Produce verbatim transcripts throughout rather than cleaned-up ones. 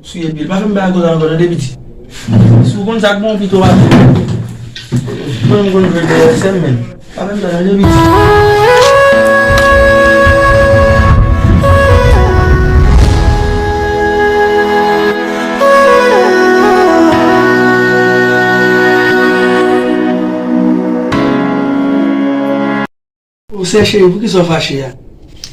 Sou epi l. Pa fè m bagay konsa ankò, tande, piti. Si w konn sa k bon, pito pa fè. Mwen, m konn jwe dèyè sè m, men. Pa fè m sa, tande, piti. Ou se cheri, poukisa w fache a?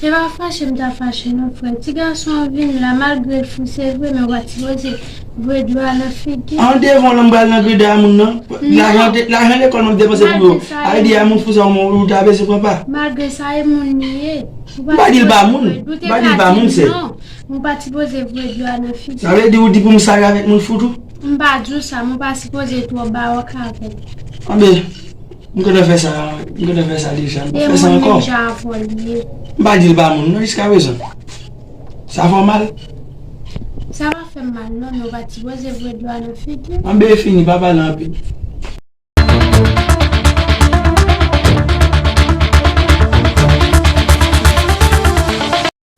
E pa fache m ta fache non, frè. Ti gason an vin la, malgre l fou, se vre, men w pa t sipoze voye dlo a nan figi l. An devan w la, m pral nan greda a moun nan. Lajan de-, lajan lekòl mwen depanse pou yo. Malgre sa, a di a moun fou sa, ou ta bezwen pran pa. Malgre sa, e moun li ye. M pa di l pa moun. M pa di l pa moun, se. Non, ou pa t sipoze voye dlo a nan figi l. Sa vle di ou di pou m sale avèk moun fou tou? M pa di w sa, men w pa sipoze twò bawòk avè l. Anben, m gentan fè sa, m gentan fè sa deja, m p ap fè sa ankò. E moun menm jan avè w li ye. M pa di l pa moun, non, jiskaprezan. Sa fè w mal? Sa pa fè m mal, non, men w pa t sipoze voye dlo a nan figi l. Anben, e fini, pa pale anpil.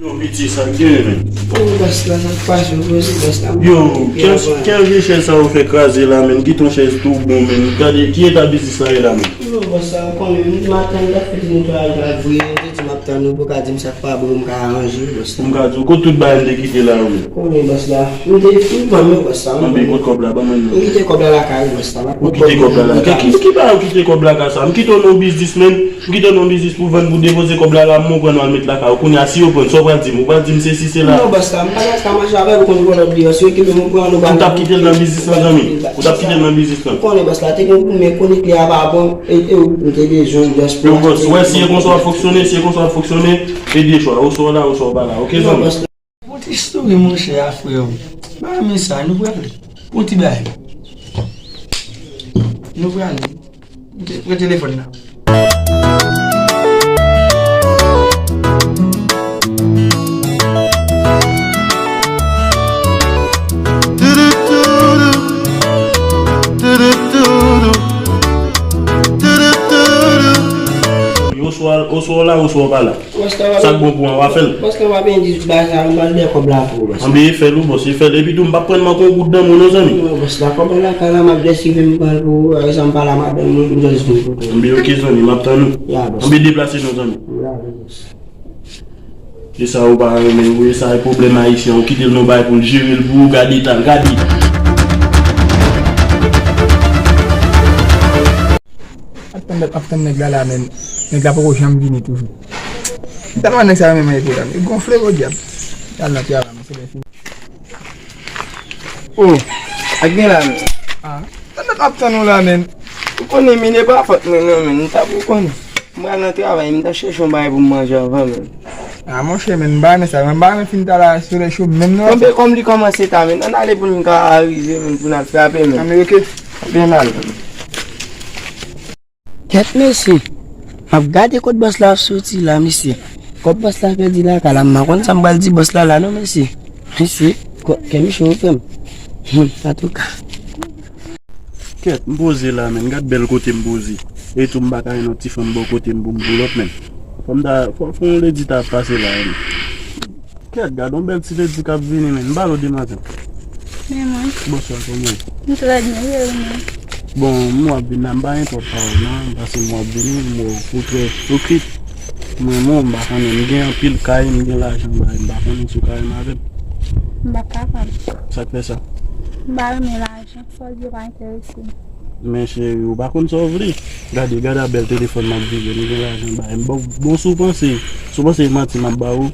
Yo, piti, sa k genyen, men? Oh, bòs la, sa k pase w, bòs la? Yo, kè, kè vye chèz sa yo fè kraze la, men? Kite yon chèz tou bon, men. Gade, ki eta biznis la ye la, men? Yo, bòs la, ou konnen, maten, m t ap fè ti netwayaj la, vre, m te di m ap tann ou, pou w ka di m sa k pa bon, m ka aranje, bòs la. M ka di w, kot tout bagay m te kite la yo, men? Ou konnen, bòs la, m te fin vann yo, bòs la. Anben, kot kòb la, ban mwen non. M kite kòb la lakay ou, bòs la. Ou kite kòb la lakay? Ki, ki bagay ou kite kòb lakay sa? M kite w nan yon biznis, men. M kite w nan yon biznis pou vann, pou depoze kòb la la, m pran w al met lakay ou. Kounye a, si yo pran l, sa w pral di m? Ou pral di m sesi, sela? Non, bòs la, m pa t ka mache avè l, ou konn vòlò deyò. Si yo kenbe m, ou pran l, ou ba m. Ou t ap kite l nan biznis lan, zanmi? Ou t ap kite l nan biznis lan? Ou konnen, bòs la, te gen pwoblèm ekonomik, li a pa bon, e, e, m te bezwen just pou... Yo, bòs, ou wè, si e konsa w ap fonksyone, si e konsa w ap fonksyone, e de chwa, oswa w la, oswa w pa la, oke, zanmi? Non, bòs la. Fè yon ti souri, monchè, a frè w. Pa renmen sa, nou prale. Fè yon ti bagay. Nou prale. Ok, pran telefòn nan. Oswa, oswa w la, oswa w pa la. Sa k bon pou mwen, w a fè l. Bòs la, w a byen di tout bagay sa, m pral dèyè kòb la pou ou, bòs. Anben, e fè l, wi, bòs, e fè l. Epi tou, m p ap pran manke yon goud nan men w non, zanmi. Non, bòs la, kòb la lakay la, m ap jis rive, m pran l pou ou, e sa m pa la, madanm mwen, m jis vin pou ou. Anben, oke, zanmi, m ap tann ou. Ya, bòs. Anben, deplase non, zanmi. Ya, wi, bòs. E sa ou pa renmen, wi, e sa e pwoblèm ayisyen, ou kite l nan yon bagay pou l jere l pou ou, gade eta l, gade. Ap tann, ap tann nèg la la, men nèg la poko janm vini toujou. Tèlman nèg sa yo menm ete la, li gonfle podyab. Al nan travay, men se lè fini. Oh, ak gen la, men. Ah, tèlman ap tann ou la, men. Ou konnen, men, e pa fòt mwen, non, men. M ta pou konnen. M pral nan travay, m ta chèche yon bagay pou m manje anvan, men. Ah, monchè, men, m pa renmen sa, men, m pa renmen fin ta la, solèy cho, menm non. Konbe kòm li kòmanse ta, men. Ann ale pou n ka rive, men, pou n al frape, men. Ann, ok. Ann ale. Kèt, mesye. M ap gade kot bòs la ap soti la, mesye. Kòb bòs la pèdi lakay la, m pa konn sa m pral di bòs la la non, mesye. Mesye, kò, kè m cho, frè m. Hum, antouka. Kèt, m poze la, men. Gad bèl kote m poze. E tou, m pa ka jwenn yon ti fanm bò kote m pou m poulòp, men. Fò m ta, fò, fò yon ledi ta ap pase la, men. Kèt, gad yon bèl ti ledi k ap vini, men. M pale w demen maten. Men mwen. Bonswa, kòman w ye? M trè byen, e ou menm? Bon, m wè w ap vin la, m pa gen twòp pawòl, non, paske m wè w ap vini, m wè w, ou trè okip. M renmen w, m pa konnen, m gen anpil kay, m gen lajan, m pa konnen si w ka renmen avè m. M pa kapab. Sa k fè sa? M pa renmen lajan. Fò l di yo pa enterese m. Men cheri, ou pa konn sa w vle. Gade, gade a bèl telefòn m ap vire, m gen lajan bay. M ba w, bon, si w panse, si w panse e manti m ap ba ou.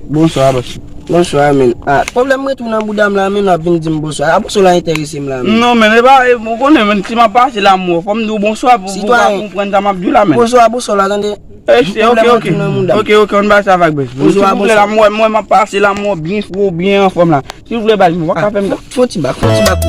Bonswa, bòs. Bonswa, men. Ah, pwoblèm mwen tou nan bouda m la, men, w ap vin di m bonswa. A bòs ou la enterese m la, men. Non, men, e pa, e, ou konnen, men, si m ap pase la, m wè, fò m di w bonswa pou, pou w ka konprann sa m ap di w la, men. Bonswa, bonswa la, tande. Eh, ok, ok. Ok, ok, on va sa vag, bèj. Bonswa, bonswa. Silvouplè, la, mwen, mwen, m ap pase la, mwen, byen fò, byen anfòm la. Silvouplè, baz, mwen, w ap ka fè m sa? Fò ti bak, fò ti bak.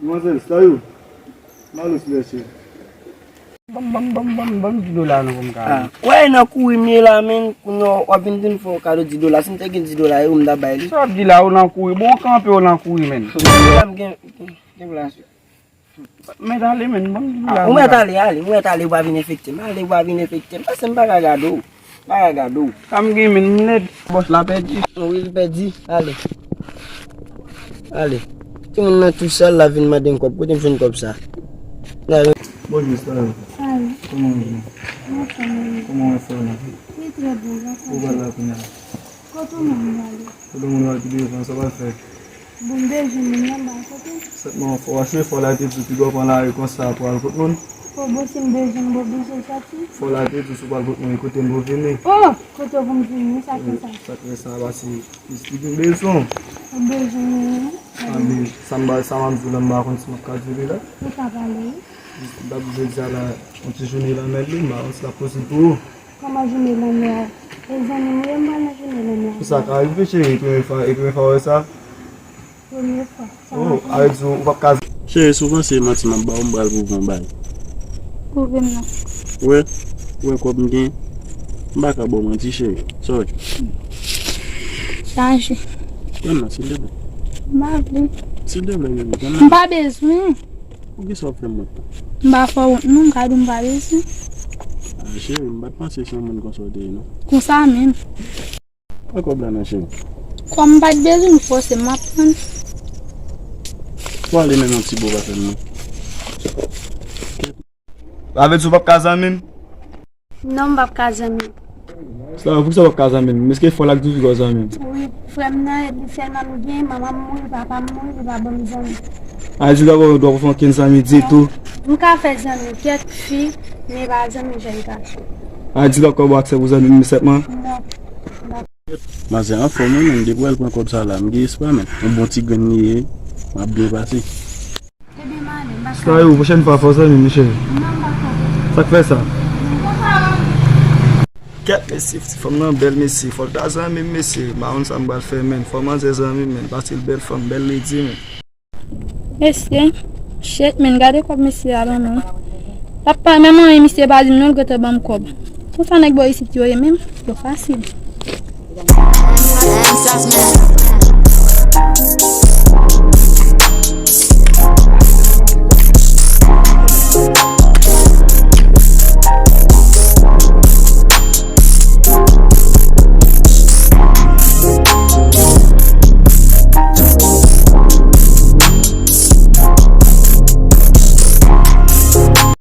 Manzèl, sa yo? Malus, mesye. Ban m, ban m, ban m, ban m, ban m dis dola non pou m ka ale. Kwè nan kouri m ye la, menn, kounye a w ap vin di m fè w kado dis dola. Si m te gen dis dola, e ou m ta bay li. Sa w ap di la, ou nan kouri? Bon, w kanpe, ou nan kouri, menn. Dis dola m gen, gen, gen pou la sou. Mèt ale, menn, ban m dis dola. Ou mèt ale, ale, ou mèt ale, ou pa vin enfekte m. Ale, ou pa vin enfekte m. Pase m pa ka gade w. M pa ka gade w. Sa m gen, menn, m nèt. Bòs la pèdi. Wi, li pèdi. Ale. Ale. Timoun nan tou sèl la vin mande m kòb. Kote m jwenn kòb sa? Bonjou, Stan. Salut. Kòman w ye? Mwen fè mwen. Kòman w fè la? Wi, trè byen, grasye a Dye. Ou pral la kounye a? Kote w menm w ale? Kote moun w al ki bezwen, sa w pral fè? Bon, m bezwen moun nan, m ba kote. Sèlman, fò w achte, fò w la te di w ki dwa pran lari konsa pou al kot moun. Fò bon, si m bezwen, m oblije sòti. Fò w la te di w si w pral kot moun, e kote m pou vini. Oh! Kote w pou m vini, sa ki sa? Sa ki sa, pase, plis ki m bezwen. Ou bezwen moun? Anben, sa m ba, sa m ap di w la, m pa konn si m ap ka di w li la. Ou ka pale, wi. M t ap jodi a la, yon ti jounen lanmè li, m pa konn si l ap posib pou ou. Kòman jounen lanmè a? E zanmi m ye, m pral nan jounen lanmè a. Sa ka rive, cheri, e premye fwa, e premye fwa w wè sa? Premye fwa. Oh, sa rive. Avèk di w, ou p ap ka. Cheri, si w panse manti m ap ba w, m pral pwouve w yon bagay. Pwouve m non. Ou wè, ou wè kòb m gen, m pa ka ba w manti, cheri. Sorry. Chaje. Pran nan, silteplè. M pa vle. Silteplè, bebe, pran nan. M pa bezwen. Poukisa w ap fè m wont la? M pa fè w wont non, m ka di w m pa bezwen. Ah, cheri, m pa t panse se yon moun konsa w te ye, non. Konsa menm. Pran kòb la non, cheri. Kòm m pa t bezwen, m fòse m ap pran. Pou ale menm yon ti bo pa fè m non. Sa vle di w p ap ka zanmi m? Non, m p ap ka zanmi w. Sa, poukisa w p ap ka zanmi m? Èske fò l ak di w ki w zanmi m? Wi, frè m nan, li sèlman m gen, manman m mouri, papa m mouri, li pa ban m zanmi. A di dakò, ou dwa pou fè ankenn zanmi ditou. M ka fè zanmi kèk fi, men pa zanmi jèn gason. A di dakò, ou aksè pou zanmi m sèlman? Non. Manzè anfòm wi, menn, depi w al pran kòb sa la, m gen espwa, menn. Yon bon ti grenn li ye, m ap byen pase. Sa yo, pwochèn fwa, fò zanmi m, cheri. Sa k fè sa? Kèt, mesye, ti fanm nan bèl, mesye. Fò l ta zanmi m, mesye. M pa konn sa m pral fè, menn. Fò manzè zanmi m, menn, paske l bèl fanm, bèl lady, menn. Mesye, shit, menn, gade kòb mesye a ban mwen. L ap pale menm anyen, misye pa di m non, l gentan ban m kòb. Konsa nèg bò isit yo ye menm? Yo fasil.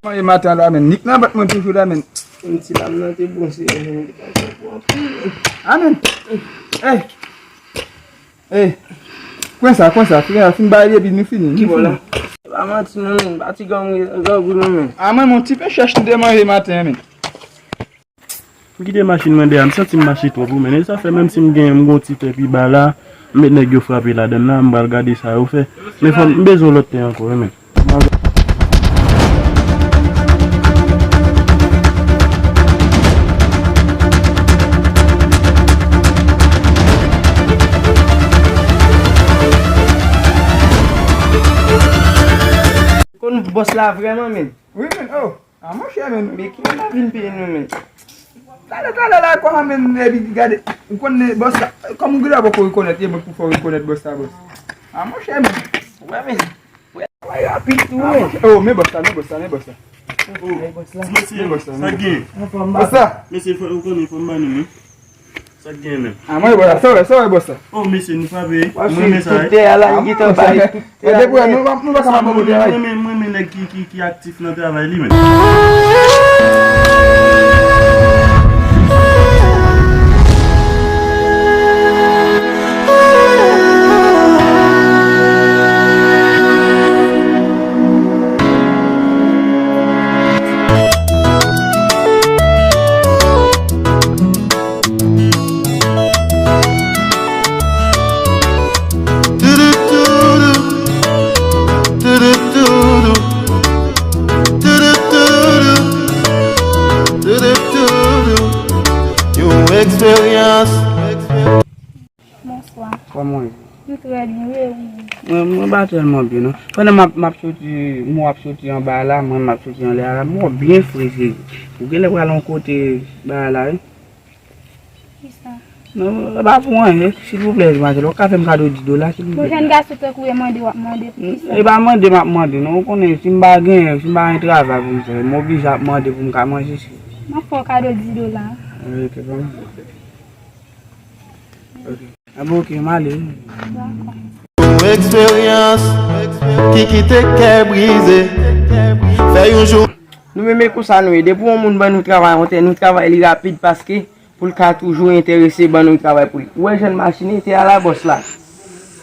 Mwen e maten an la, menn. Nik nan bat mwen toujou la, menn. Yon ti lam nan te bon, se, menn, li pa t bon anpil, menn. Amen. Ey. Ey. Kwen sa, kwen sa. Fin, fin bay epi nou fini. Ki bò la? Pa manti non, menn. Pati gang, gang ou non, menn. A mwen, mon ti pe chèch nou te manje maten an, menn. M kite machin mwen dèyè, m santi m mache twòp wi, menn. E sa fè menm si m gen, m gon ti tè pi ba la, m met nèg yo frape ladann la, m pral gade sa yo fè. Men fò m, m bezwen lòt tè ankò wi, menn. Konn bòs la vrèman, menn. Wi, menn, oh. A monchè, menn. Men ki moun ap vin peye nou, menn? Talè, talè la, kòman, menn, epi gade, ou konn bòs la, kòm ou genlè poko rekonèt, e mwen pou fè w rekonèt bòs la, bòs. A monchè, menn. Wè, menn. Wè, wè, rapid tou, menn. Oh, men bòs la, men bòs la, men bòs la. Oh, men bòs la, men bòs la. Sa gen? Bòs la. Mesye, fò, ou konnen, fò m ba nou, men. Sa k gen menm? A, mwen, bòs la, sa w wè, sa w wè, bòs la? Oh, mesye, nou frape. M renmen sa, wi. Tout tè a la, li gentan bay tout tè a. E depi wè, nou pa, nou pa ka pa bon travay. M renmen, m renmen nèg ki, ki, ki aktif nan travay li menm. Mwen pa tèlman byen non. Pandan m ap, m ap soti, mwen ap soti anba la, mwen m ap soti anlè a la, mwen byen fre cheri. Ou genlè pral yon kote bagay la wi. Kisa? Non, e pa pou anyen, silvouplè, madmwazèl, ou ka fè m kado dis dola, silvouplè? Yon jèn gason tankou w mande, w ap mande pou kisa? E pa mande m ap mande non, ou konnen si m pa genyen, si m pa gen travay pou m fè, m oblije ap mande pou m ka manje cheri. M ap fè w kado dis dola. Ok, ban m. Ok. A bon, ok, m ale wi. Dakò. Yon eksperyans ki kite kè brize. Fè yon jou. Nou menm e konsa nou ye. Depi yon moun ban nou travay yon tè, nou travay li rapid paske pou l ka toujou enterese ban nou travay pou li. Ou wè jan machin ye, tè a la bòs la.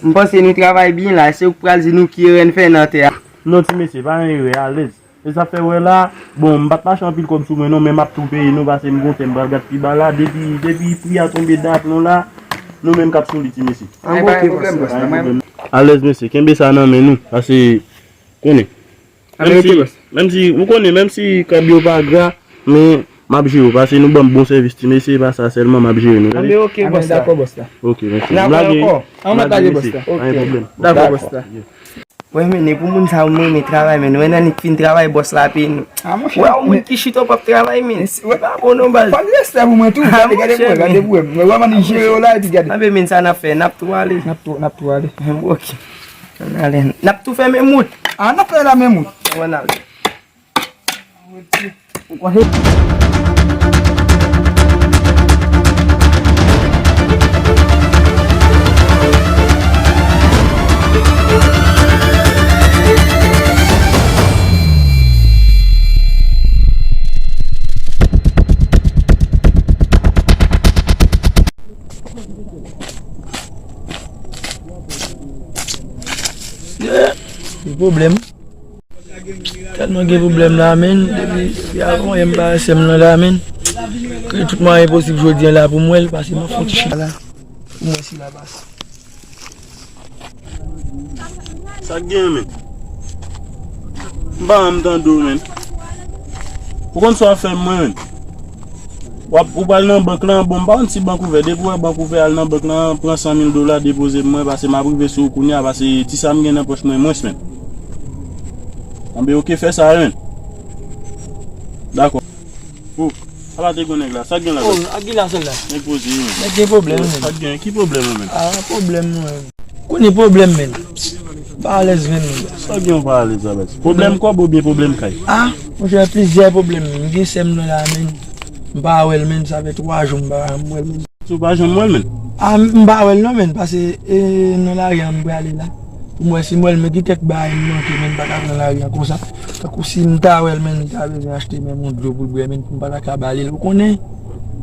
M panse nou travay byen la, se ou k pral di nou ki erè n fè nan tè a. Non ti mesye, pa gen erè, alèz. E sa fè wè la, bon, m pa t mache anpil kòb sou mwen non, men m ap tou peye nou, pase m gon tè m pral gad pi ba la, depi, depi pri a tonbe daplon la, nou menm k ap sou li ti mesye. An, ok, bòs la. Alèz mesye, kenbe sa nan men nou, pase, konnen. Menm si, menm si, ou konnen, menm si kòb yo pa gra, men m ap jere w, pase nou ban m bon sèvis ti mesye, e pa sa sèlman m ap jere nou, tande? Anben, ok, bòs la. Dakò, bòs la. Ok, mesye. N ap wè ankò. An, mwen lage bòs la. Ok. Dakò, bòs la. Wè men, e pou moun sa yo renmen travay, men nou wè nan nèg fin travay, bòs la peye nou. A, monchè. Wè, yon moun ki chita w p ap travay, men. Wè. Pa bon non, baz. Fòk respè pou mwen tou. A, gade, gade monchè, pou mwen, gade pou mwen. Wè, wè, man, jere yo la, epi gade. Anben, men sa n ap fè, n ap tou ale. N ap tou, n ap tou ale. Ok. Ann ale. N ap tou fè menm wout. A, n ap fè la menm wout. Ann ale. Ki pwoblèm? Tèlman gen pwoblèm la, menn. Depi, depi avan yè m pa wè sè m nan la, menn. Kreye tout mwayen posib jodi a la pou m wè l, pase m ap fè yon ti chita la. Pou m wè si l ap pase. Sa k gen, menn? M pa janm tande w, menn. Ou konn sa w ap fè m, mwen, menn? W ap, ou pral nan bank lan, bon, m pa konn si bank ouvè. Depi w wè bank ouvè, al nan bank lan, pran san mil dola, depoze pou mwen, pase m ap rive sou ou kounye a, pase ti sa m gen nan pòch mwen, mwens, menn. Anben, ok, fè sa, wi, menn. Dakò. O, apa te gon nèg la? Sa k gen la, baz? O, ak gen la sèl la. Nèg poze, wi, menn. Nèg gen pwoblèm, menn. Sa k gen? Ki pwoblèm, wi, menn? A, pwoblèm, wi. Konnen pwoblèm, menn. Pa alèz, menn. Sa gen w pa alèz la, baz? Pwoblèm kòb oubyen pwoblèm kay? A, monchè, plizyè pwoblèm, menn. M gen sè m nan la, menn. M pa wè l, menn. Sa fè twa jou m pa, m wè l, menn. Si w pa janm wè l, menn? A, m, m pa wè l, non, menn. Pase, e, nan lari a m prale la. Pou m wè si m wè l, men gen kèk bagay m manke, menn. M pa ka pran lari a konsa. Tankou si m ta wè l, menn, m ta bezwen achte menm yon dlo pou l bwè, menn, pou m pa ta ka ba li l. Ou konnen,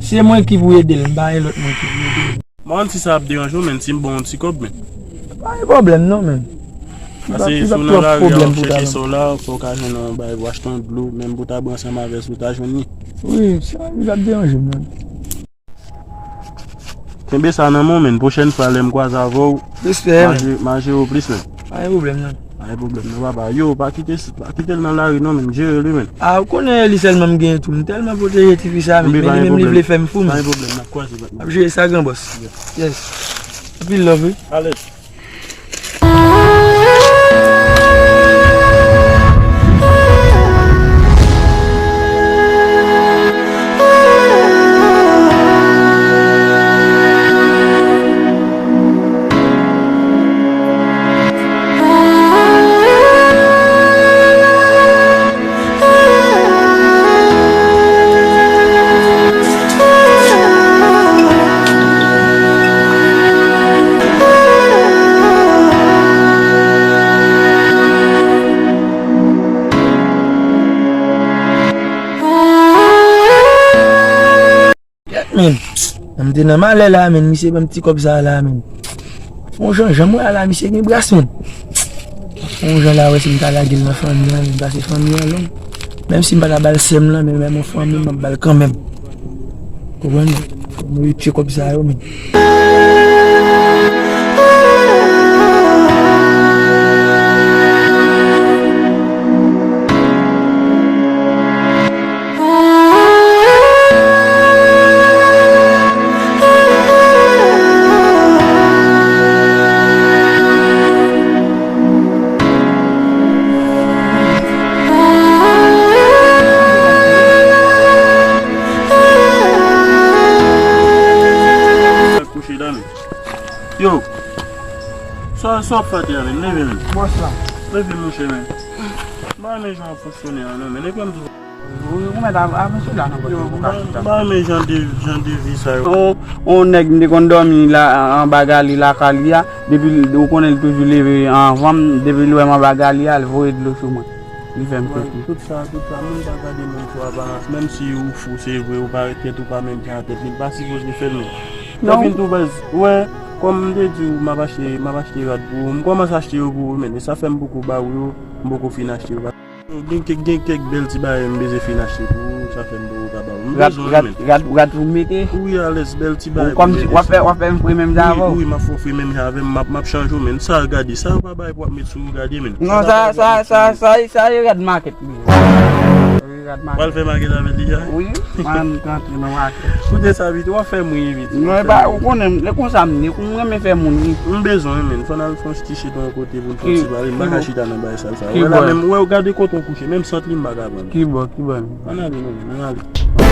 se mwen ki pou ede l, m pa gen lòt moun ki pou ede l. M pa konn si sa ap deranje w, menn, si m ba w yon ti kòb, menn. Pa gen pwoblèm non, menn. Pase si w nan lari a, w ap chèche sa w la, fò w ka jwenn yon bagay pou w achte yon dlo, menm pou w ta bwè ansanm avè l, si w ta jwenn li. Wi, sa li p ap deranje m, menn. Kenbe sa nan men w, menn. Pwochèn fwa, lè m kwaze avè w, respè, menn, m a jere w plis, menn. Pa gen pwoblèm, non. Pa gen pwoblèm, non, papa. Yo, pa kite, pa kite l nan lari, non, menn. Jere li, menn. A, ou konnen li sèlman m genyen tou. M tèlman pwoteje tifi sa, menn. Men li menm, li vle fè m fou, menn. Pa gen pwoblèm, n ap kwaze, patnè. M ap jere sa, gran bòs. Yes. Anpil love, wi. Alèz. Kèt, menn. M te nan malè la, menn. Misye ban m ti kòb sa a la, menn. Bon, jan, jan m wè a la, misye gen bras, menn. Bon, jan la, wè si m ta lage l nan fanmi an, menn, pase fanmi an long. Menm si m pa ta ba l sè m lan, men menm yon fanmi, m ap ba l kanmenm. Konprann? Fò m retire kòb sa yo, menn. Sa w ap fè atè a menm? Leve menm. Bòs la. Leve monchè menm. M pa renmen jan w ap fonksyone an non, men epi m di w. Ou ou mèt av- avanse la nan kòt yo pou ka chita. M pa renmen jan de, jan de vi sa yo. On, on nèg m te konn dòmi la, anba gali lakay li a, depi l- ou konnen l toujou leve anvan m, depi l wè m anba gali a, l voye dlo sou mwen. Li fè m soti. Tout sa, tout sa, moun pa gade moun sou aparans. Menm si ou fou, se vre, ou pa tèt ou pa menm jan tèt li, li pa sipoze fè l menm. Lè vin tou baz, ou wè, kòm m te di w, m ap achte, m ap achte rad pou ou. M kòmanse achte yo pou ou, men sa fè m poko ba ou yo, m poko fin achte yo. Gen kèk, gen kèk bèl ti bagay m bezwen fin achte pou ou, sa fè m poko ka ba ou. M bezwen yo, men. Rad, rad, rad pou m mete? Wi, alèz, bèl ti bagay pou m mete. Kòmsi w ap fè, w ap fè m fri menm jan avè w? Wi, wi, m ap fè w fri menm jan avè m, m ap, m ap chanje w, men. Sa, gade, sa yo pa bay pou w ap met sou ou, gade, men. Non, sa, sa, sa, sa, sa, e rad makèt. Pral fè makèt avè li a? Wi, mwen antre nan makèt. Koute sa vit, w ap fè m ri vit. Non, e pa, ou konnen, e konsa m ye, m renmen fè moun ri. M bezwen, men, fò n al fè yon ti chita yon kote pou n fè yon ti pale, m pa ka chita nan bagay sal sa. Wè la menm, wè, gade kote w kouche, menm sant li m pa ka pran. Kibò, kibò? Ann ale, non, ann ale.